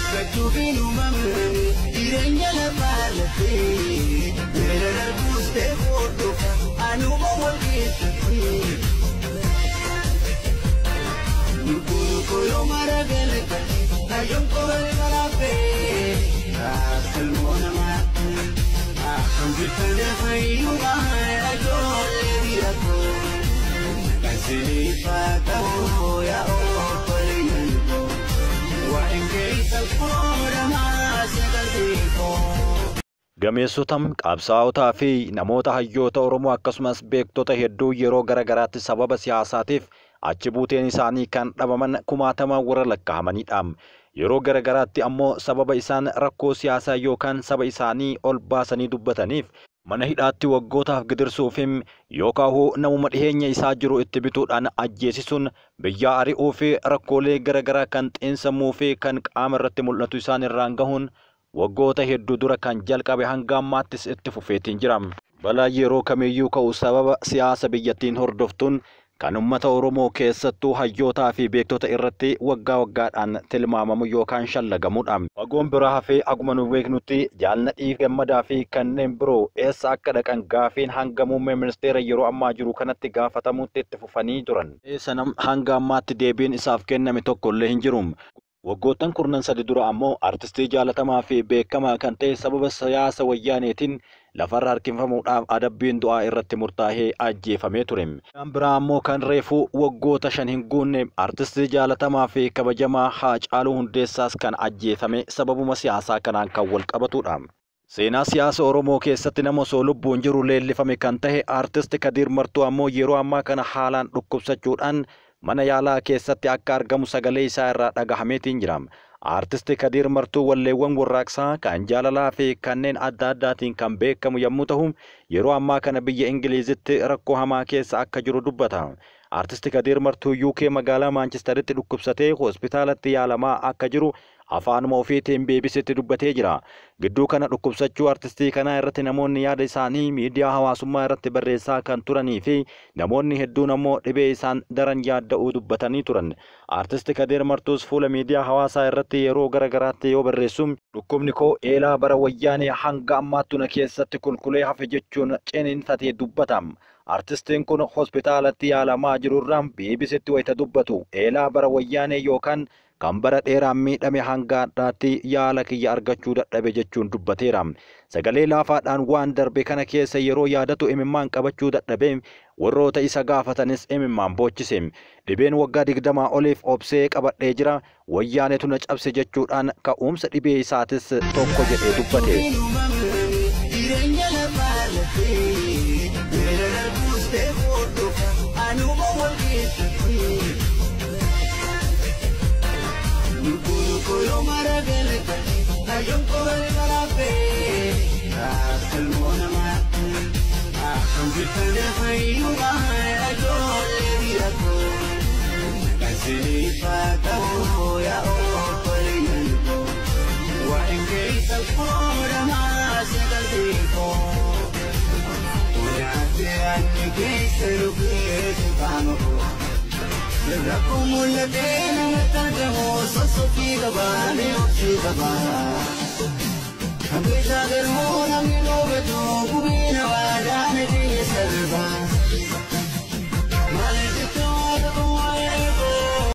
Dubbachuuf hin uumamne jireenya lafaa lafee beela darbuus ta'e hordofa anuma wal keessatti. Lubbuun koo yoo mara galate hayyoon koo balbalaaffee akka ilmoo namaatti akkam jirtan fayyumaa ijoollee bira koo kan siniifaa ta'uu yaa obboleeyyan koo waa'een keessa qoodamaa sagaltee koo. Gameessota, qabsaa'otaa fi namoota hayyoota Oromoo akkasumas beektota hedduu yeroo gara garaatti sababa siyaasaatiif achi buuteen isaanii kan dhabaman kumaatamaan warra lakkaa'amanidha. Yeroo gara garaatti ammoo sababa isaan rakkoo siyaasaa yookaan saba isaanii ol baasanii dubbataniif mana hidhaatti waggootaaf gidirsuuf yookaan namuma dhiheenya isaa jiru itti bituudhaan ajjeesisuun biyyaa ari'uu fi rakkoolee gara garaa kan xiinsammuu fi kan qaama irratti mul'atu isaan irraan gahuun waggoota hedduu dura kan jalqabe hanga ammaattis itti fufeetiin jira. Balaa yeroo kamiyyuu ka'u sababa siyaasa biyyattiin hordoftuun kan uummata Oromoo keessattuu hayyootaa fi beektota irratti waggaa waggaadhaan tilmaamamu yookaan shallagamudha. Fagoon biraa hafee akkuma nu beeknutti Jaalnadhii Gammadaa fi kanneen biroo eessa akka dhaqan gaafiin hanga muummee ministeera yeroo ammaa jiru kanatti gaafatamutti itti fufanii turan. Sana hanga ammaatti deebiin isaaf kenname tokko illee hin jiru. Waggoottan 13 dura ammoo artistii jaalatamaa fi beekamaa kan ta'e sababa siyaasa wayyaaneetiin lafarra harkifamuudhaaf adabbiin du'aa irratti murtaa'ee ajjeefamee ture. Kan biraa ammoo kan reefuu waggoota 5 hin guunne artistii jaalatamaa fi kabajamaa Haacaaluu Hundeessaas kan ajjeefame sababuma siyaasaa kanaan kan wal qabatudha. Seenaa siyaasa Oromoo keessatti nama osoo lubbuun jiru leellifame kan ta'e artisti Kadiir Martuu ammoo yeroo ammaa kana haalaan dhukkubsachuudhaan mana yaalaa keessatti akka argamu sagalee isaa irraa dhagahameetiin jira. Artisti Kadiir Martuu walleewwan warraaqsaa kan jaalalaa fi kanneen adda addaatiin kan beekamu yommuu ta'u yeroo ammaa kana biyya Ingiliizitti rakkoo hamaa keessa akka jiru dubbata. Artisti Kadiir Martuu UK magaalaa Maanchesteritti dhukkubsatee hospitaalatti yaalamaa akka jiru afaanuma ofiitiin BBCtti dubbatee jira. Gidduu kana dhukkubsachuu artistii kanaa irratti namoonni yaada isaanii miidiyaa hawaasummaa irratti barreessaa kan turanii fi namoonni hedduun ammoo dhibee isaan daran yaadda'uu dubbatanii turan. Artisti Kadiir Martuus fuula miidiyaa hawaasaa irratti yeroo gara garaatti yoo barreessu dhukkubni koo eelaa bara wayyaanee hanga ammaatti na keessatti kulkulee hafe jechuun ciniinfatee dubbata. Artistiin kun hospitaalatti yaalamaa jirurraa BBCtti wayita dubbatu eelaa bara wayyaanee yookaan kan bara dheeraan miidhame hanga har'aatti yaala kiyya argachuu dadhabe jechuun dubbateera. Sagalee laafaadhaan waan darbe kana keessa yeroo yaadatu imimmaan qabachuu dadhabe warroota isa gaafatanis imimmaan boochise. Dhibeen waggaa 20 oliif obsee qabadhee jira wayyaanetu na cabse jechuudhaan ka'umsa dhibee isaatis tokko jedhee dubbate. Jireenya lafaa lafee beela darbuus ta'e hordofa anuma wal keessatti. Lubbuun koo yoo mara galate hayyoon koo balbalaaffee akka ilmoo namaatti akkam jirtan fayyumaa ijoollee bira koo kan siniifaa ta'uu yaa obboleeyyan koo waa'een keessa qoodamaa sagaltee koo. Nyaatee anni keessa lukkeetu qaama koo. Rakkoo mul'atee namatti argamu sossobii qabaa ni obsii qabaa. Hambisaa garuu namni dhoobatu gubiina waadaa na biyya sarbaa. Maal jechuun waaqa kun waa'ee koo.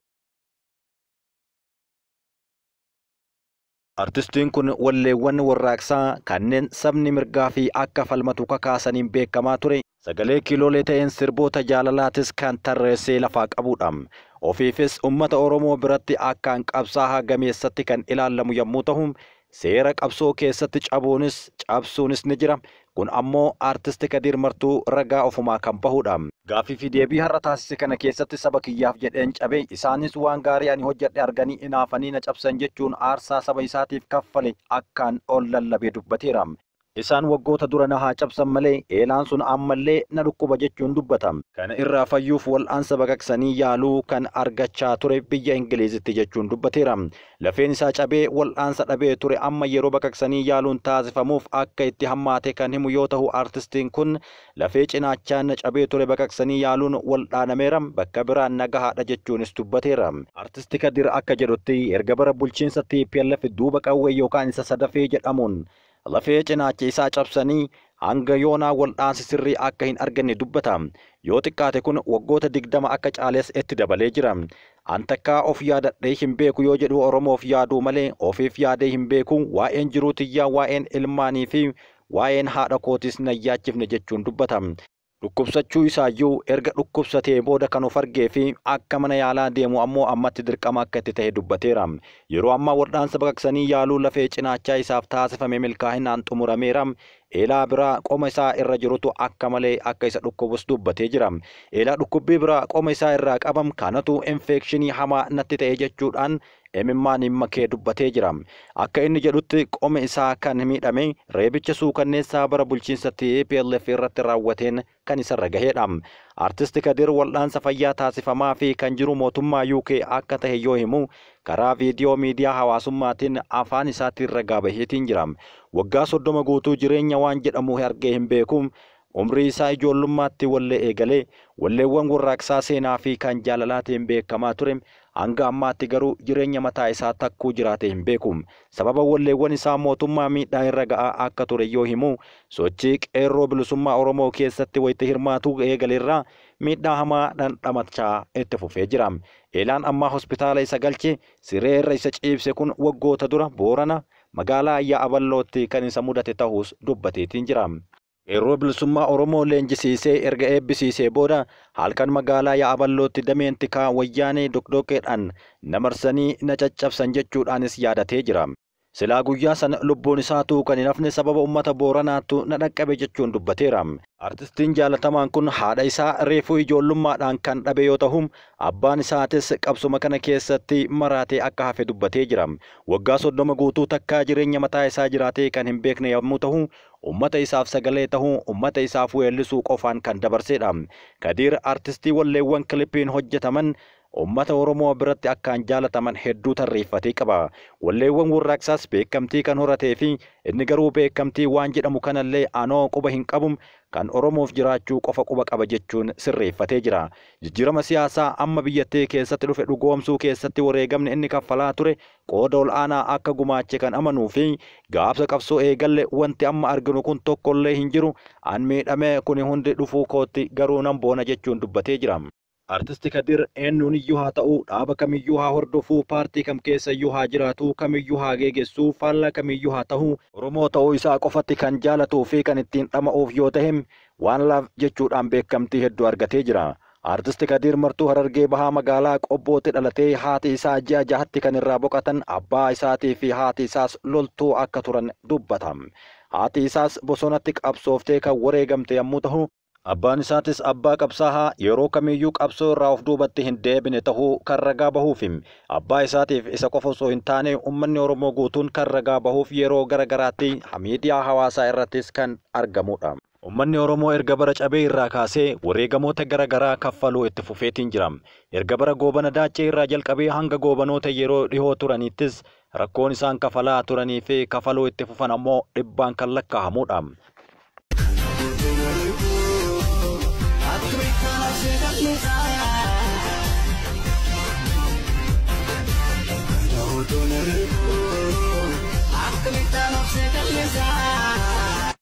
Artistiin kun walleewwan warraaqsaa kanneen sabni mirgaa fi akka falmatu kakaasaniin beekamaa ture. Sagalee kiiloolee ta'een sirboota jaalalaatis kan tarreessee lafaa qabudha. Ofiifis uummata Oromoo biratti akkaan qabsaa'aa gameessatti kan ilaalamu yommuu ta'u seera qabsoo keessatti cabuunis cabsuunis ni jira. Kun ammoo artisti Kadiir Martuu ragaa ofumaa kan bahudha. Gaaffii fi deebii har'a taasise kana keessatti saba kiyyaaf jedheen cabe isaanis waan gaarii ani hojjedhe arganii inaafanii na cabsan jechuun aarsaa saba isaatiif kaffale akkaan ol lallabee dubbateera. Isaan waggoota dura na haa cabsan malee eelaan sun ammallee na dhukkuba jechuun dubbata. Kana irraa fayyuuf wal'aansa baqaqsanii yaaluu kan argachaa ture biyya Ingiliizitti jechuun dubbateera. Lafeen isaa cabee wal'aansa dhabee ture amma yeroo baqaqsanii yaaluun taasifamuuf akka itti hammaate kan himu yoo ta'u, artistiin kun lafee cinaachaan cabee ture baqaqsanii yaaluun wal'aanameera, bakka biraan nagahaadha jechuunis dubbateera. Artisti Kadir akka jedhutti erga bara bulchiinsa TPLF duuba qawwee yookaan isa sadafee jedhamuun lafee cinaacha isaa cabsanii hanga yoonaa wal'aansi sirrii akka hin arganne dubbata. Yoo xiqqaate kun waggoota 20 akka caales itti dabalee jira. An takkaa of yaadadhee hin beeku yoo jedhu Oromoof yaaduu malee ofiif yaadee hin beeku, waa'een jiruu tiyyaa, waa'een ilmaanii fi waa'een haadha kootis na yaachifne jechuun dubbata. Dhukkubsachuu isaayyuu erga dhukkubsatee booda kan of argee fi akka mana yaalaa deemu ammoo ammatti dirqama akka itti ta'e dubbateera. Yeroo ammaa wal'aansa baqaqsanii yaaluu lafee cinaachaa isaaf taasifame milkaa'inaan xumurameera. Eelaa biraa qoma isaa irra jirutu akka malee akka isa dhukkubus dubbatee jira. Eelaa dhukkubbii biraa qoma isaa irraa qabam kanatu infekshinii hamaa natti ta'e jechuudhaan imimmaan makee dubbatee jira. Akka inni jedhutti qoma isaa kan miidhame reebicha suukanneessaa bara bulchiinsa TPLF irratti raawwateen kan isarra gahedha. Artisti Kadir wal'aansa fayyaa taasifamaa fi kan jiru mootummaa UK akka ta'e yoo himu karaa viidiyoo miidiyaa hawaasummaatiin afaan isaatiin ragaa baheetiin jira. Waggaa 30 guutuu jireenya waan jedhamu argee hin beeku. Umrii isaa ijoollummaatti wallee eegalee walleewwan warraaqsaa seenaa fi kan jaalalaatiin beekamaa ture. Hanga ammaatti garuu jireenya mataa isaa takkuu jiraate hin beeku. Sababa walleewwan isaa mootummaa miidhaa irra ga'aa akka ture yoo himu sochii qeerroo bilisummaa Oromoo keessatti wayita hirmaatu eegaleerraa miidhaa hamaa dhandhamachaa itti fufee jira. Eelaan ammaa hospitaala isa galche siree irra isa ciibse kun waggoota dura Boorana magaalaa Yaa'aballootti kan isa mudate ta'us dubbateetiin jira. Qeerroo bilisummaa Oromoo leenjisiisee erga eebbisiisee booda halkan magaalaa Yaa'aballootti dameen tikaa wayyaanee doqdoqeedhaan na marsanii na caccabsan jechuudhaanis yaadatee jira. Silaa guyyaa sana lubbuun isaatuu kan hin hafne sababa uummata Booranaattu na dhaqqabe jechuun dubbateera. Artistiin jaalatamaan kun haadha isaa reefuu ijoollummaadhaan kan dhabe yoo ta'u, abbaan isaatis qabsuma kana keessatti maraatee akka hafe dubbatee jira. Waggaa 30 guutuu takkaa jireenya mataa isaa jiraatee kan hin beekne yommuu ta'u, uummata isaaf sagalee ta'uu, uummata isaaf weellisuu qofaan kan dabarsedha. Kadir artistii walleewwan kilippiin hojjetaman uummata Oromoo biratti akkaan jaalataman hedduu tarreeffatee qaba. Walleewwan warraaqsaas beekamtii kan horatee fi inni garuu beekamtii waan jedhamu kanallee anoo quba hin qabu, kan Oromoof jiraachuu qofa quba qaba jechuun sirreeffatee jira. Jijjiirama siyaasaa amma biyyattii keessatti dhufe dhugoomsuu keessatti wareegamni inni kaffalaa ture qooda ol'aanaa akka gumaache kan amanuu fi gaafsa qabsoo eegalle wanti amma arginu kun tokkollee hin jiru, an miidhamee kuni hundi dhufuu kootti garuu nan boona jechuun dubbatee jira. Artisti Kadir eenyuun iyyuu haa ta'u, dhaaba kamiyyuu haa hordofuu, paartii kam keessa iyyuu haa jiraatu, kamiyyuu haa geegessuu, faallaa kamiyyuu haa ta'u, Oromoo ta'uu isaa qofatti kan jaalatuu fi kan ittiin dhama'uuf yoo ta'e waan laaf jechuudhaan beekamtii hedduu argatee jira. Artisti Kadir Martuu Harargee Bahaa magaalaa Qobbootti dhalatee haati isaa ji'a 6tti kan irraa boqotan, abbaa isaatii fi haati isaas loltuu akka turan dubbata. Haati isaas bosonatti qabsooftee kan wareegamte yommuu ta'u, abbaan isaatis abbaa qabsaa'aa yeroo kamiyyuu qabsoo irraa of duubatti hin deebine ta'uu kan ragaa bahuuf, abbaa isaatiif isa qofa osoo hin taane uummanni Oromoo guutuun kan ragaa bahuuf yeroo gara garaatti miidiyaa hawaasaa irrattis kan argamudha. Uummanni Oromoo erga bara cabee irraa kaasee wareegamoota gara garaa kaffaluu itti fufeetiin jira. Erga bara goobana daachee irraa jalqabee hanga goobanoota yeroo dhihoo turanittis rakkoon isaan kafalaa turanii fi kafaluu itti fufan ammoo dhibbaan kan lakkaa'amudha.